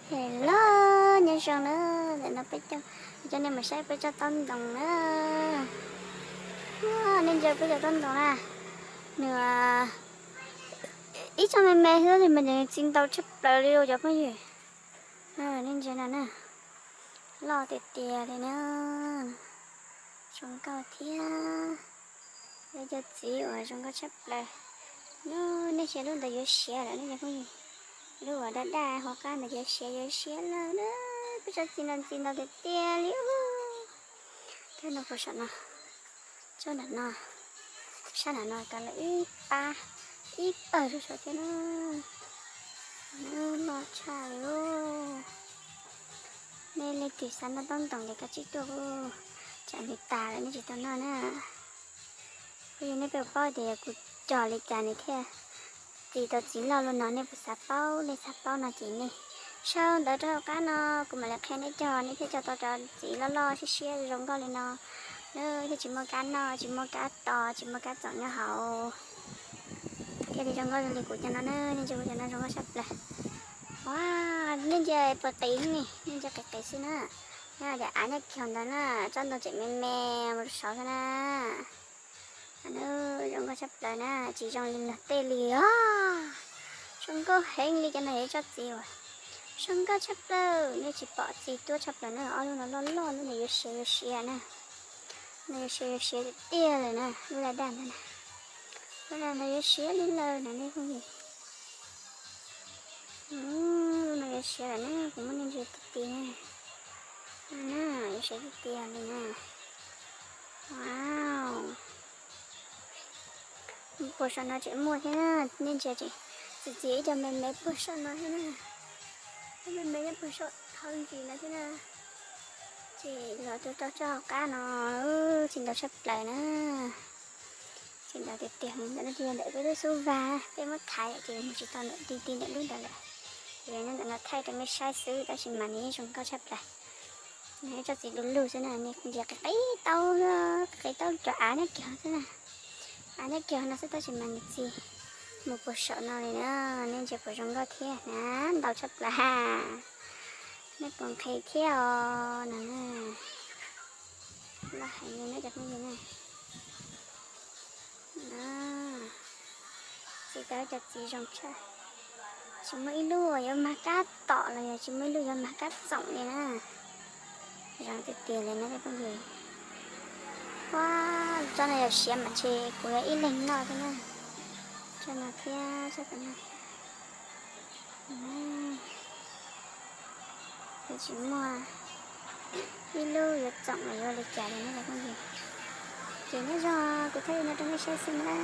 Hello, nyob zoo na, ntawm no peb coj, coj nej mus saib peb tsob taub ntoos na. Nej ntsia peb cov taub ntoos na, nws ib tsob me me xwb tab sis mas nws txi ntau tshaj plaws li cov phooj ywg. Nej ntsia no na, loj tiag tiag li na. Zoo nkauj thiab. Yog cov txiv uas zoo nkauj tshaj plaws. Nej xyov lub ntawd yuav siav lawm ne cov phooj ywg. Lub uas daj daj hauv qab ntawd yuav siav yuav siav lawm na. Peb tsob txiv no txi ntau tiag tiag li. Thiab no puag saum no, tsob nram no, sab nram no kav lawm ib pab, ib pawg rau saum thiab na. Loj tshaj li. Nej leej twg xav noj taub ntoos ces kav tsij tuaj, tsam nws tas lawm nej tsis tau noj na. Phooj ywg, nej puas paub tias yog kuv cog li cas nws thiaj txi tau txiv loj li no? Nej puas xav paub? Nej xav paub no ces nej sau ntawv rau hauv qab no, kuv mam li qhia nej cog, nej thiaj cog tau cov txiv loj loj siab siab zoo nkauj li no. Thiaj tsis muaj kab noj, tsis muaj kab tos, tsis muaj kab txoom nyob hauv, thiaj li zoo nkauj zoo li kuv cov no na. Nej ntsia kuv cov no zoo nkauj tshaj plaws. Ua, nej ntsia puas qis ne, nej ntsia qis qis xwb na. Nyob tias av nyob kiag ntawd na, tsob ntoo tseem me me mus rau saud xwb na. Zoo nkauj tshaj plaws na, tsis zoo li luag tej li os. Zoo nkauj heev li, cov no yog ib tsob txiv uas zoo nkauj tshaj plaws, nej tsis pom txi tuab tshaj plaws na. Ob lub no loj loj, lub no yuav siav yuav siav na. No yuav siav yuav siav tiag tiag lawm na, lub daj daj ntawd na. Lub daj ntawd yuav siav li lawm na nej phooj ywg. Lub no yuav siav lawm na, kuv muab nej ntsia tiag tiag na. Yuav siav tiag tiag li na. Wow. Puag saum no tseem muaj thiab na, nej ntsia tseem txi txiv ib co me me puag saum no thiab na. Ib me me nyob puag saum thawj ntsis no thiab na. Ces los tuaj rau tsob hauv qab no, txi ntau tshaj plaws na. Txi ntau tiag tiag li. Ntawm no ces yog ntawm peb lub xub vag, peb muab thaiv ces nws tsis tau ntawm ti ti ntawm lub ntawd lawm. Ces nyob ntawm no thaij rau nej saib xwb, tab sis mas nws yeej zoo nkauj tshaj plaws. Nws ib tsob txiv du lug xwb na, nej ntsia qis qis taub, qis qis taub cov av nyob kiag xwb na. Av nyob kiag no xwb tab sis mas nws txi mus puag saum no li na. Nej ntsia puas zoo nkauj thiab na, ntau tshaj plaws ha. Nej puas nqhis thiab os no na. Loj heev li na cov phooj ywg na. Txiv tau cov txiv zoo tshaj. Tsis muaj ib lub yuav mag kab tom los yog tsis muaj ib lub yuav mag kab txoom li na. Zoo tiag tiag li na cov phooj ywg. Ua, tsob no yog siav mas ntshe kuv yuav ib leeg noj thiab na. Tsob no thiab tsob no thiab. Yuav tsis muaj ib lub yuav txoom los yuav li cas li na cov phooj ywg. Ces nyob zoo, kuv thaij li no rau nej saib xwb na.